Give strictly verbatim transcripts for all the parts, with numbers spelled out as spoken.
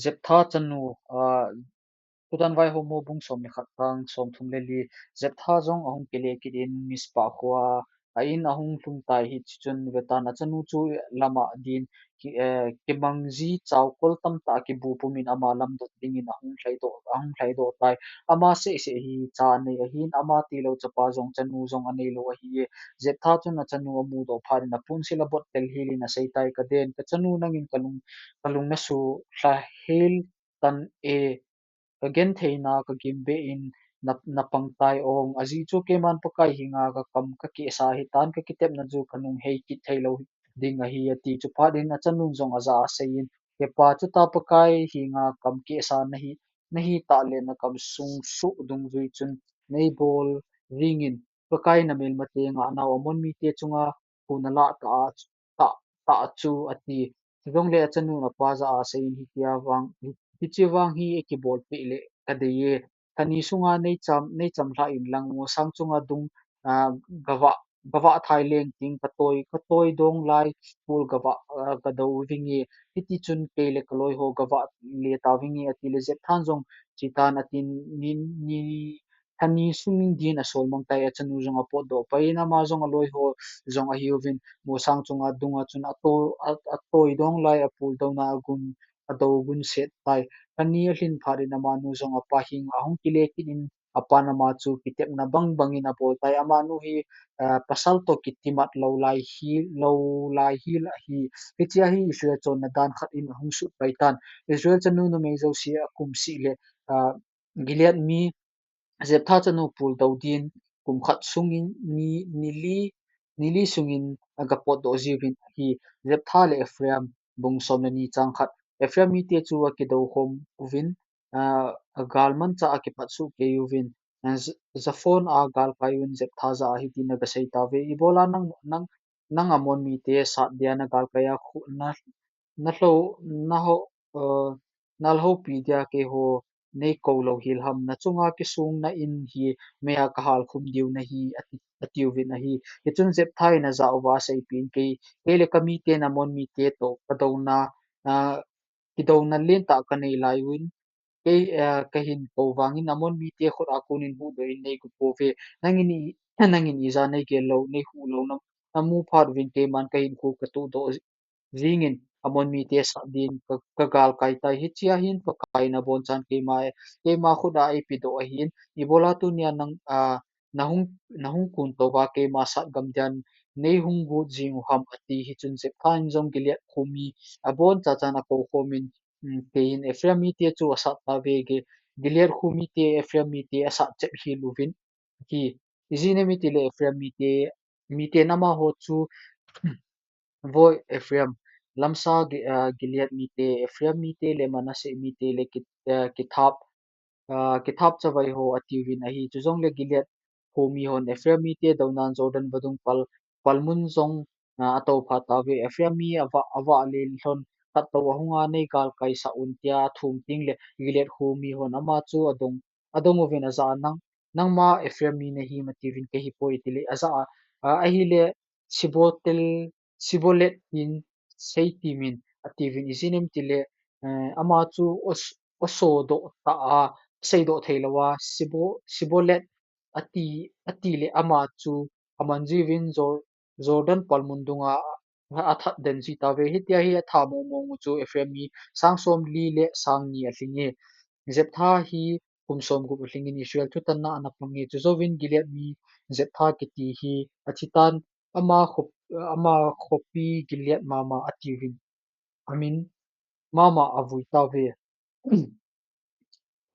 Jephtha chanu, ah, Thutan Vaihomho bung som le khat chang som thum le li, Jephtha jong ahung kile kit in Mizpah khoa, a in ahung lhung tai. Hichun vetan achanu chu lama din ki, eh, kimang ji chaukol tamtah kibu pum in ama lamdot dingin ahung lhaidoh, ahung lhaidoh tai. Ama seh seh hi cha anei ahin, ama tilou chapa jong chanu jong anei lou ahi. Jephtha chun achanu amudoh phat in apunsil abot tel hel in asei tai, "Ka den, ka chanu nangin ka lung, ka lung na suhlha hel tan e, ka gentheina ka gim beh in na, na pang tai ong. Ajeh chu keiman Pakai henga ka kam ka kehsa ahitan, ka kitepna chu ka nung hei kit thei lou ding ahi," ati. Chuphat in achanun jong ajah a asei in, "Hepa, chuta Pakai henga kam kehsa nahi, nahi tah le na kam sung suh dungjui chun nei bol jing in, Pakai na melmate ngah nau Ammon mite chunga khu na lah tah a, tah, tah chu," ati. Chujongle achanun apa jah a asei in, "Hitia vang, hi, hichi vang hi eiki bolpeh le ka dei e. Lha ni sunga nei cham, nei chamlha in lang, mosang chunga dung, ah, gavah, gavah thai leng ting, ka toi, ka toi dong lai pul gavah, ah, ka do vinge. Hiti chun kei le ka loi ho gavah le ta vinge," ati le Jephthan jong chutan atin, ni, ni, lha ni sung din asol mang tai. Achanu jong apotdoh pai in ama jong aloi ho jong ahiuvin, mosang chunga dunga chun ato, a, atoi dong lai apul dona agun, ado gun set tai. Lha ni alhin phat in amanu jong apa henga ahung kile kit in, apan ama chu kitepna bang bang in abol tai. Amanu hi, ah, pasal to kitimat lou lai hi, lou lai hi la hi. Hichia hi Israel chonna dan khat in ahung sut pai tan. Israel chanu numei jouse akum sih le, ah, Gilead mi Jephtha chanu pul do din kum khat sungin ni, ni li, ni li sungin aga potdoh jiuvin ahi. Jephtha le Ephraim, bung som le ni chang khat. Ephraim mite chu akido khom uvin, ah, agalmanchah a kipat soh kei uvin, ah, Za-, Zaphon a galkai uvin Jephtha jah a hitin aga sei tauve, "Ibola nang, nang, nang Ammon mite sat dia na galkai a khu, na, na lho, na ho, eh, na lhopi dia keiho nei kou lou hel ham? Na chunga kisung na in hi meiya kahal khum diu nahi," ati, atiuvin ahi. Hichun Jephtha in ajah uva aseipeh in, "Kei, kei le ka miten Ammon mite to ka douna, ah, kidouna lentah ka nei lai uvin, kei, eh, kahin kou vangin Ammon mite khut a konin huhdoh in nei kou pouve. Nangin i, nangin ija nei gel lou, nei huh lou na, na mu phat uvin keiman kahinkho ka tohdoh jingin Ammon mite sat din ka, ka galkai tai. Hichia hin Pakai in abonchan keima, keima khut a eipedoh ahin. Ibola tunia nang, ah, na hung, na hung kun tou va keima sat gam dia nei hung got jing u ham?" ati. Hichun Jephtha in jong Gilead khomi abon chachan akou khomin, um, kei in Ephraim mite chu asat tauve, Gi-, Gilead khomite Ephraim mite asat chep hel uvin ahi. Ijeh inem itile Ephraim mite, miten amaho chu, "Voi Ephraim, lamsa Gi-, ah, Gilead mite, Ephraim mite le Manasseh mite le ki, ah, kithap, ah, kithap chavai ho," atiuvin ahi. Chujongle Gilead khomi hon Ephraim mite dounan Jordan vadung pal, palmun jong, ah, atou phat tauve. "Ephraim mi avah, avah le lhon khat tou ahunga nei galkai sah un," tia athum tengle Gilead khomi hon ama chu adong, adong uvin ajah a, "Nang, nangma Ephraim mi nahim?" atiuvin, "Kahipoi," atile ajah a, ah, "Ahile Shibotel, Shibolet in seitimin," atiuvin. Ijeh inem itile, eh, ama chu os-, osodoh tah a, seidoh thei louva, Shibo-, Shibolet ati, atile ama chu aman jiuvin Jor-, Jordan palmun dunga a, athat den ji tauve. Hitia hi atha mong mong u chu Ephraim mi sang somli le sang ni alhinge. Jephtha hi kum somgup alhingin Israel thutanna ana pange. Chujouvin Gilead mi Jephtha kiti hi athitan, ama khop-, ama khopi Gilead mama atiuvin amin mama avui tauve.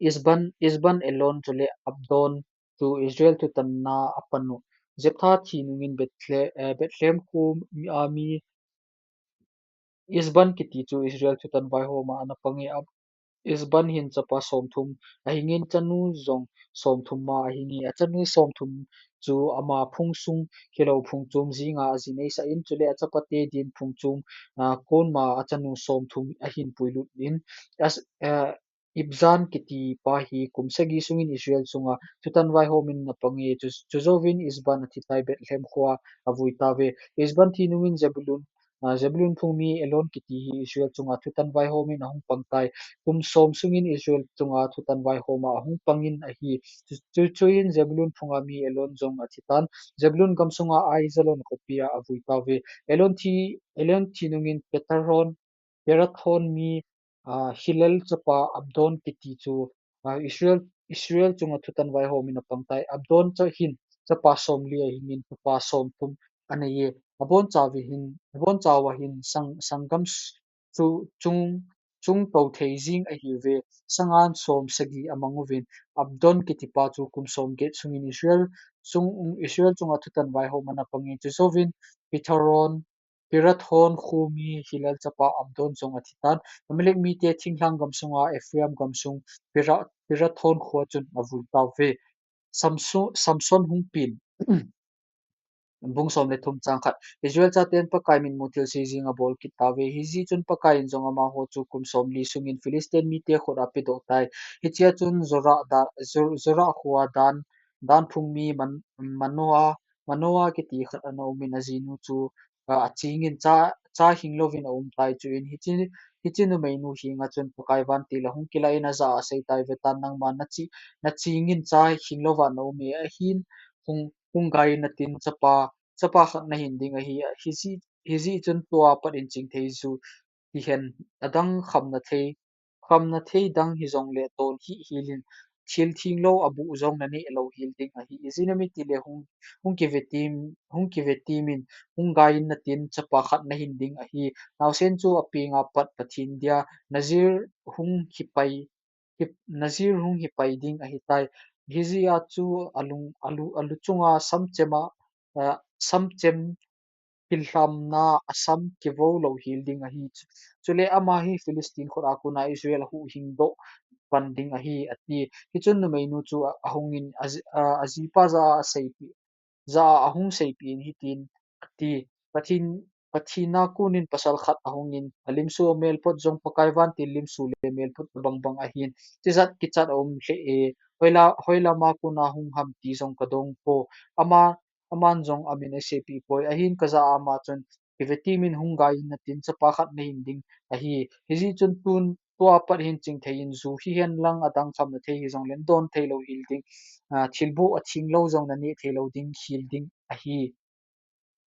Ezbon, Ezbon, Elon chule Abdon chu Israel thutanna apan u. Jephtha thi nungin Bethle-, eh, Bethlehem khomi a mi Ezbon kiti chu Israel thutan vaihoma ana pange. Ab-, Ezbon hin chapa somthum ahingin, chanu jong somthum ma ahinge. Achanu somthum chu ama phung sung hilou phung chom jinga aji neisah in, chule achapate din phung chom, ah, konma achanu somthum ahin puilut in, as-, ah, Ibzan kiti pa hi kum sagi sungin Israel sunga thutan vaihomin ana pange. Chu, chujouvin Ezbon athitai, Bethlehem khoa avui tauve. Ezbon thi nungin Zebulun, Zebulun phung mi Elon kiti hi Israel chunga thutan vaihom in ahung pang tai. Kum som sungin Israel chunga thutan vaihom a ahung pangin ahi. Chu, chu, chuin Zebulun phunga mi Elon jong athi tan. Zebulun gam sunga Aijalon khopi a avui tauve. Elon thi, Elon thi nungin Petaron, Perathon mi, aa, Hilel chapa Abdon kiti chu, aa, Israel, Israel chunga thutan vaihom in apang tai. Abdon chu hin chapa somli ahingin chapa somthum anei e. Abon chauva hin, abon chauva hin sang, sanggam s-, chu chung, chung to thei jing ahiuve. Sangan som sagi amang uvin. Abdon kitipa chu kum somget sungin Israel chung, Israel chunga thutan vaihom ana pang e. Chujouvin Pitharon, Pirathon kho mi Hilel chapa Abdon jong athi tan. Amalek mite thinglhang gam sunga Ephraim gam sung Pira-, Pirathon kho chun avui tauve. Samsu-, Samson hung pen. Bung som le thum chang khat. Israel chaten Pakai mitmu thilse jing abol kit tauve. Hijeh chun Pakai in jong amaho chu kum somli sungin Philistine mite khut a apedoh tai. Hichea chun Zorah da, Zor-, Zorah khoa Dan, Dan phung mi Man-, Manoah, Manoah kiti khat ana um in ajinu chu, a, achingin cha, cha hing louvin aum tai. Chuin hiche, hiche numeinu henga chun Pakai vantil ahung kilah in ajah a asei tai, vetan nangma nachi, nachingin cha hing louva naum e, ahin hung, hung gai in natin chapa, chapa khat nahin ding ahi, hijeh, hijeh chun tua pat in chingthei ju hihen, adang khamna thei, khamna thei dang hijongle don hih hel in, thil thinglou abuh jong naneh lou hel ding ahi. Ijeh inem itile hung, hung kivetim, hung kivetim in, hung gai in natin chapa khat nahin ding ahi. Naosen chu apenga pat Pathen dia Nazir hung hipai, hi, Nazir hung hipai ding ahitai. Hijeh a chu alung, alu, alu chunga samchem a, a, samchem kilhamna asam kivo lou hel ding ahi. Chu, chule ama hi Philistine khut a kona Israel ahuhhing doh pan ding ahi, ati. Hichun numeinu chu a, ahungin a, a, ajipa jah a aseipeh, jah a ahung seipeh in hitin ati, Pathen, Pathen a konin pasal khat ahungin, alimsu amelput jong Pakai vantil limsu le melput abang bang ahin. Tijat kichat aum lheh e, hoila, hoilama kona hung ham ti jong kadong po. Ama, aman jong amin eiseipeh poi. Ahin kajah a ama chun, kivetim in hung gai in natin chapa khat nahin ding ahi. Hijeh chun tun, tua pat hin chingthei in ju hihen lang adang khamna thei hijongle nadon thei lou hel ding, a, thilboh athinglou jong naneh thei lou ding hel ding ahi.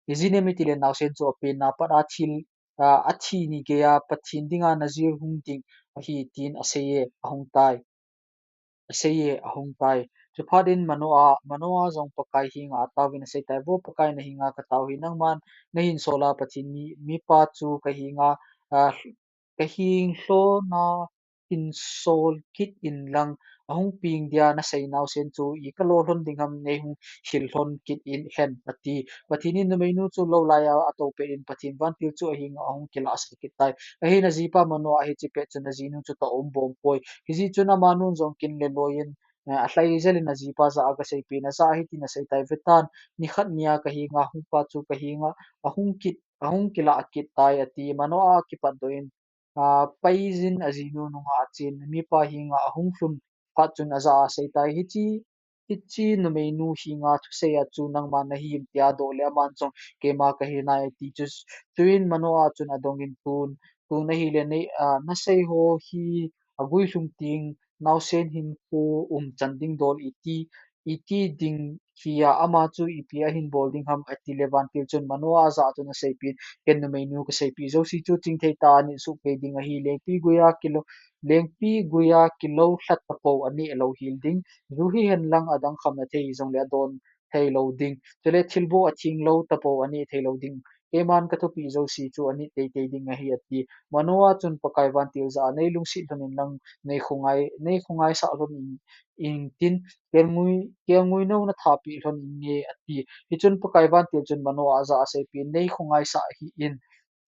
Ijeh inem itile naosen chu apenna pat a thil, a, athi ni geiya Pathen dinga Nazir hung ding ahi tin asei e, ahung tai. Asei e, ahung tai. Chuphat in Manoah, Manoah jong Pakai henga ataovin asei tai, Vo Pakai, nahenga katao hi, nangman nahin sol a Pathen mi, mipa chu kahenga, a, kaheng lhona hin sol kit in lang, ahung peng dia nasei naosen chu i kalo lhon ding ham, neihung hil lhon kit in hen, ati. Pathen in numeinu chu lou laiya atou pet in Pathen vantil chu ahenga ahung kilah sah kit tai. Ahin ajipa Manoah hiche pet chun ajinu chu toh aum bom poi. Hijeh chun amanun jong kin le loi in, eh, alhai jel in ajipa jah a agaseipeh in, ajah a hitin asei tai, Vetan, nikhat nia kahenga hungpa chu kahenga ahung kit, ahung kilah kit tai, ati. Manoah kipatdoh in, a, paijin ajinu nunga achen, mipa henga ahung lhun phat chun ajah a asei tai, Hiche, hiche numeinu henga thusei a chu nangma nahi em tia adoh le aman jong keima kahi nai, ati. Chu, chuin Manoah chun adongin, Tun, tun ahile nei, a, nasei ho hi aguilhung teng naosen hinkho umchan ding dol iti, iti ding hia, ama chu ipi ahin bol ding ham, ati le vantil chun Manoah jah a chun aseipeh in, Ken numeinu kaseipeh jouse chu chingthei tah a anit soh kei ding ahi. Lengpi guiya kilo, lengpi guiya kilo lhat tapou aneh lou hel ding. Ju hihen lang adang khamna thei hijongle adon thei lou ding. Chule thilboh athinglou tapou aneh thei lou ding. Keiman kathupeh jouse chu anit teitei ding ahi, ati. Manoah chun Pakai vantil jah a, Nei lungset lhon in lang, nei khongai, nei khongaisah lhon in, intin, kelngoi, kelngoi nou nathapeh lhon inge, ati. Hichun Pakai vantil chun Manoah jah a aseipeh in, Nei khongaisah hih in,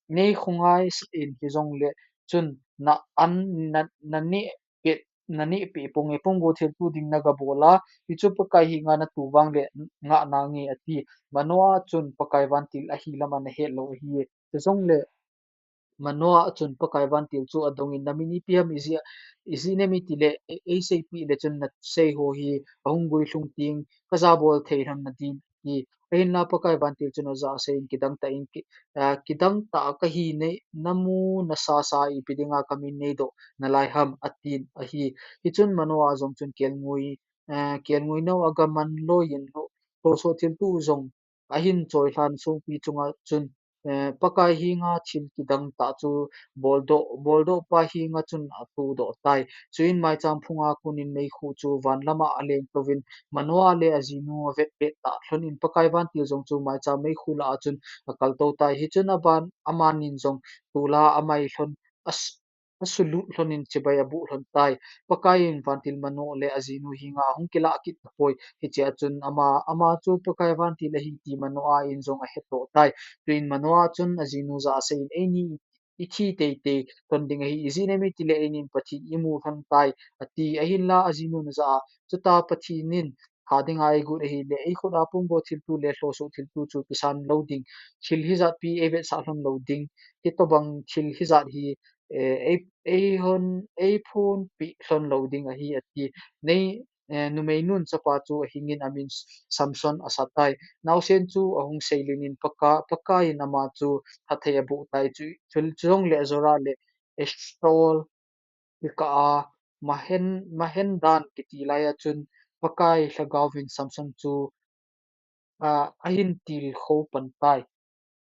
nei khongaisah in, hijongle chun na an na, naneh peh, naneh peh ponge, pung go thilto ding nagabol a, hichu Pakai henga natoh vangle ngah nange, ati. Manoah chun Pakai vantil ahi lam ana het lou ahi. Chujongle Manoah chun Pakai vantil chu adongin, Namin ipi ham, ijeh, ijeh inem itile, e, eiseipeh le chun nasei ho hi ahung guilhung teng kajabol thei lhon nadin, ati. Ahinla Pakai vantil chun ajah a aseiyin, kidang tah in ki, ah, kidang tah kahi nei, namu nasa sa ipi dinga kamin neidoh nalai ham, atin ahi. Hichun Manoa jong chun kelngoi, eh, kelngoi nou aga man loiyin lhosoh thilto jong ahin choilhan songpi chunga chun, eh, Pakai henga thil kidang tah chu boldoh, boldoh pa henga chun atohdoh tai. Chuin maicham phunga konin meikhu chu van lama aleng touvin, Manoa le ajinu avetpet tah lhonin Pakai vantil jong chu maicham meikhu lah a chun akal tou tai. Hichun aban, amanin jong tol'a amai lhon, as-, asulut lhonin chibai aboh lhon tai. Pakaiyin vantil Manoa le ajinu henga ahung kilah kit tapoi. Hichea chun ama, ama chu Pakai vantil ahi ti Manoa in jong ahetoh tai. Chuin Manoa chun ajinu jah a aseiyin, eini ithi teitei lhon ding ahi, ijeh inem itile einin Pathen imu lhon tai, ati. Ahinla ajinun ajah a, chuta Pathen in tha dinga eigot ahile, eikhut a pumgo thilto le lhosoh thilto chu kisan lou ding, thil hijatpi eivetsah lhon lou ding, hitobang thil hijat hi, eh, ei, eihon, eiphonpeh lhon lou ding ahi, ati. Nei, eh, numeinun chapa chu ahingin amin Samson asa tai. Naosen chu ahung seilenin Paka-, Pakaiyin ama chu phatthei aboh tai. Chu, chu, chujongle Zora le Estaol kikah a Mahen-, Mahandan kiti laiya chun Pakai lhagaovin Samson chu, ah, ahin tilkhou pan tai.